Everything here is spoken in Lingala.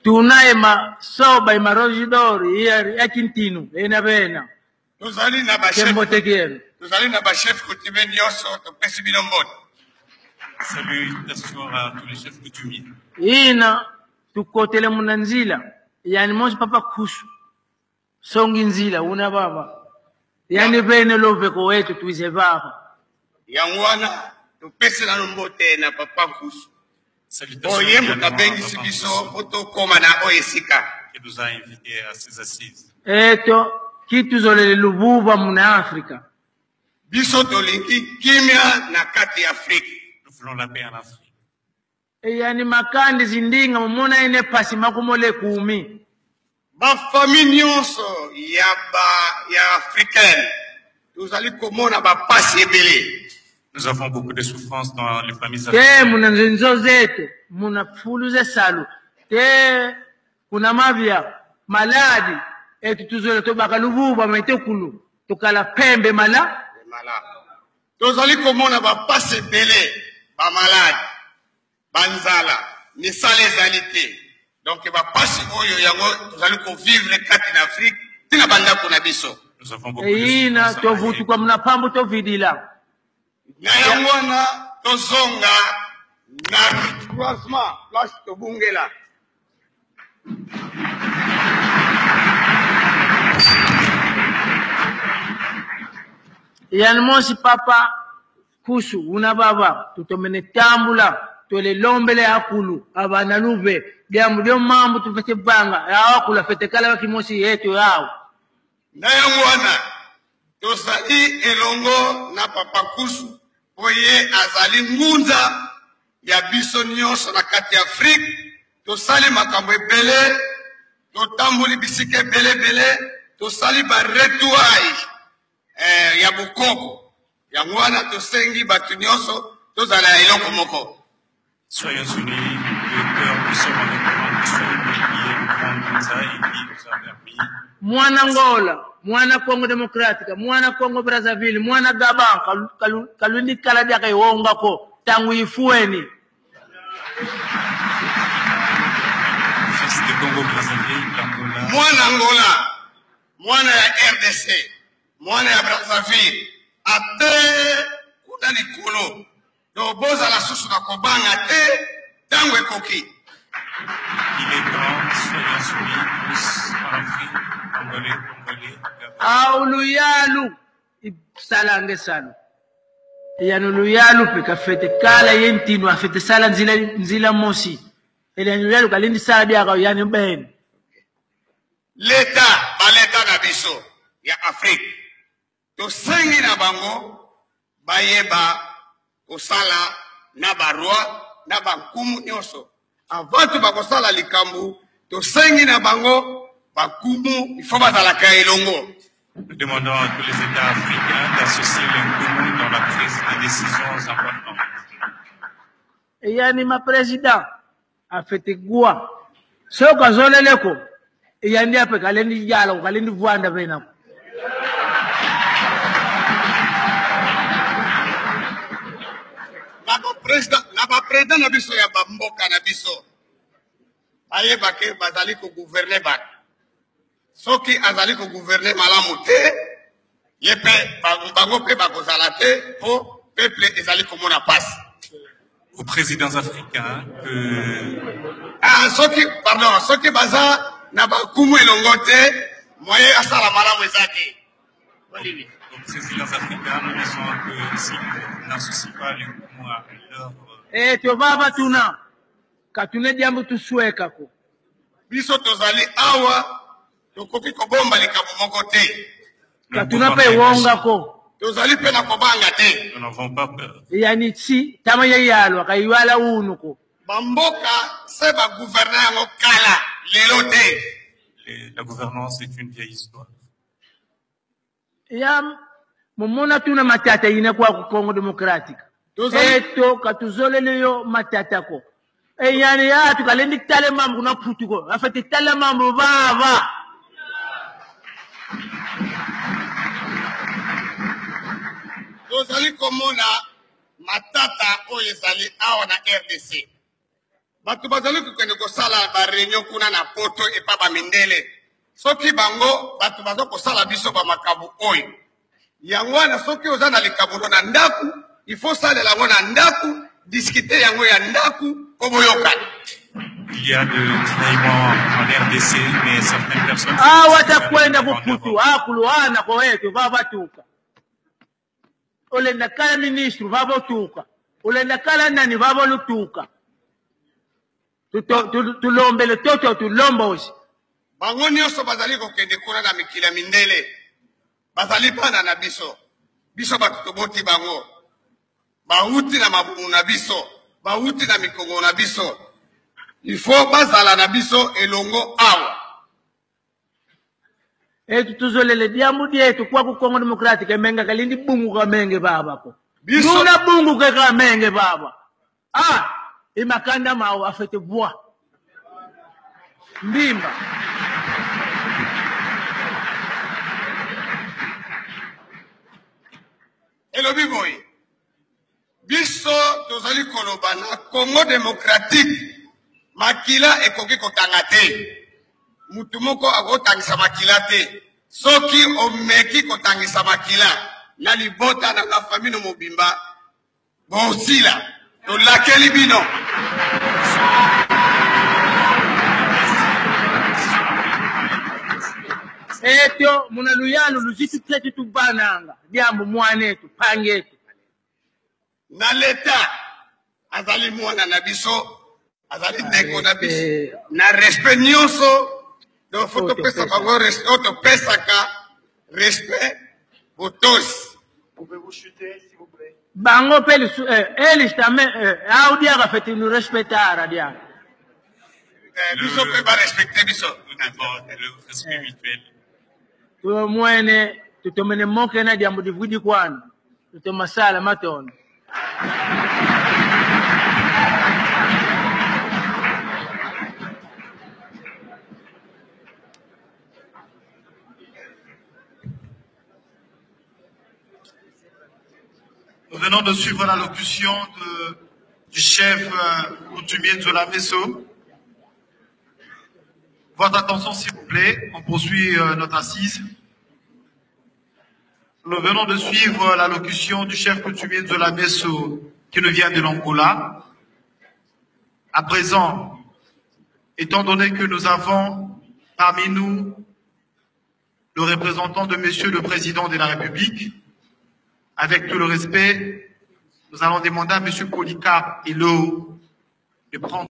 Tuna ema soba ema rojidor ya kintinu ena bena. Tozali na ba chef Kembote kienu. Tozali na ba chef coutumier nyonso, topesi bino mbote. Salutations à tous les chefs coutumiers. Ina tukotele muna nzila yani mosi papa kusu songi nzila una baba yani bene loveko wetu tuize baba. Yango wana topesi nano mbote na papa Kusu. Salutations Oye moto également à abengisi Papa biso Nkusu po tokóma na oyo esika. qui nous a invités à ces assises. Eto kituzolele lububa muna Afrika. Biso tolingi kimia na kati ya Afrique. Nous voulons la paix en Afrique. Eyani makandi zindinga mumona ine pasi makumole kumi. Ba famille nyonso ya ba ya africaine tozali komona ba pasi ebele. Nous avons beaucoup de souffrances dans les familles Te africaines. muna nzinzo zetu, muna fulu ze salu. Te kuna mavya maladi etu tuzole tobaka lububa maite kulu tokala pembe mala. Mala. Tozali komona ba pasi ebele, ba maladi, ba nzala, misala ezali te. Donc ba pasi oyo yango tozali ko vivre kati na Afrique tina bandako na biso. Nous avons beaucoup de Eina souffrances en tovutuka Afrique. muna pambu tovidila. Na yango wana tozonga na croisement place tobungela. Yani mosi papa kusu una baba tutomene tambula tole lombele akulu abana lube diambu dio mambu tufete banga akula fete kala bakimosi yetu yao. Na yango wana tozali elongo na papa Kusu oye azali ngunza ya biso nyonso na kati ya Afrique. Tosali makambo ebele, totamboli bisika ebele ebele, tosali ba retouage ya bokoko. Yango wana tosengi bato nyonso tozala ya eloko moko. Soyons unis de cœur, nous sommes avec Nkusu qui est le grand Ngunza et qui nous a permis. Mwana Angola, mwana Congo démocratique, mwana Congo Brazzaville, mwana Gabon, kalundi kaladi akaiwongako tangu ifueni. Fils de Congo Brazzaville, l'Angola. Mwana Angola, mwana ya RDC, mwana ya Brazzaville, ate kuna likolo. Donc bozala susu na kobanga te tango ekoki. Il est temps, soyons unis tous en Afrique, Congolais, Congolais, Gabon. Auluyalu salange salo. Yani luyalu pe kafete kala yentino afete sala nzila nzila mosi. Ele luyalu kalindi sala biaka yani ben. L'État, ba l'État na biso ya Afrique. Tosengi na bango bayeba kosala na ba roi na ba nkumu nyonso. Avant to bakosala likambo, tosengi na bango ba nkumu, il faut bazalaka elongo. Nous demandons à tous les États africains d'associer les nkumu dans la prise des décisions importantes. Yani ma président a fait gua. Soka zoleleko yandi ape kalendi jala kalendi vwanda bena. Na ba président, na ba président na biso ya ba mboka na biso. Bayeba ke bazali ko gouverner bato. Soki azali ko gouverner malamu te, ye pe bango pe bakozala te po peuple ezali komona pasi. Aux présidents africains que Ah, soki, pardon, soki baza na bakumu elongo te, moyen asala malamu eza te. Aux présidents africains, nous disons que s'ils n'associent pas les nkumu à leur Eh, to baba tuna. Katune diambu tusweka ko. Biso tozali awa, tokoki kobomba likambo moko te. Katuna pe wonga ko. Tozali pe na kobanga te. Nous n'avons pas peur. Yani si tama ye yalwa kayiwala unu ko. Bamboka se ba gouverner yango kala lelo te. La gouvernance est une vieille histoire. Ya mumona tuna matata ina kwa Congo démocratique. Tozali Eto katuzolele yo matata ko. E yani ya tukalendi tale mambo kuna putuko. Afate tale mambo baba. Tozali komona matata oyo ezali awa na RDC. Bato bazali kokende kosala ba reunion kuna na poto epa ba mindele. Soki bango bato baza kosala biso ba makambo oyo. Yango wana soki oza na likambo na ndaku, il faut salela yango na ndaku, discuter yango ya ndaku po boyokana. Il y a de tiraillements en RDC, mais certaines personnes... Awa takwenda kuputu akuluhana kowetu vavatuka olenda kala ministre vavotuka olenda kala nani vavolutuka tulombele toto tulombozi. Bango nyonso bazali kokende kuna na mikili ya mindele, bazali bana na biso, biso bato toboti bango, bauti na mabumu na biso, bauti na mikongo na biso, il faut bazala na biso elongo awa. Etu tuzolele diambu dietu kwa ku Congo Democratic emenga kalindi bungu ka menge baba ko. Biso Nuna bungu ke ka menge baba. Ah, imakanda mawo afete bois. Mbimba. Elobi boye, biso tozali koloba na Congo Democratique, makila ekoki kotanga te. Mutu moko akotangisa makila te. Soki omeki kotangisa makila na libota na la famille mobimba, bosila tolakeli bino. Eto muna luyalo luzitu tetu tubananga diambu mwanetu pangetu. Na leta azali mwana na biso, azali ndeko na biso, na respect nyonso. Donc faut topesa bango respect, oyo topesaka respect botosi. Pouvez-vous chuter, s'il vous plaît? Bango pe lisu, elis tame, au diaka feti nous respectar, diaka. Biso pe ba respecter biso. Le respect mutuel. Tuwe mwene, tutomene moke na diambu divudi kwanu. Tutomasala matondo. Nous venons de suivre l'allocution du chef coutumier de la Meso. Votre attention, s'il vous plaît, on poursuit notre assise. Nous venons de suivre l'allocution du chef coutumier de la Meso qui nous vient de l'Angola. À présent, étant donné que nous avons parmi nous le représentant de Monsieur le Président de la République, avec tout le respect, nous allons demander à Monsieur Polycarpe Elo de prendre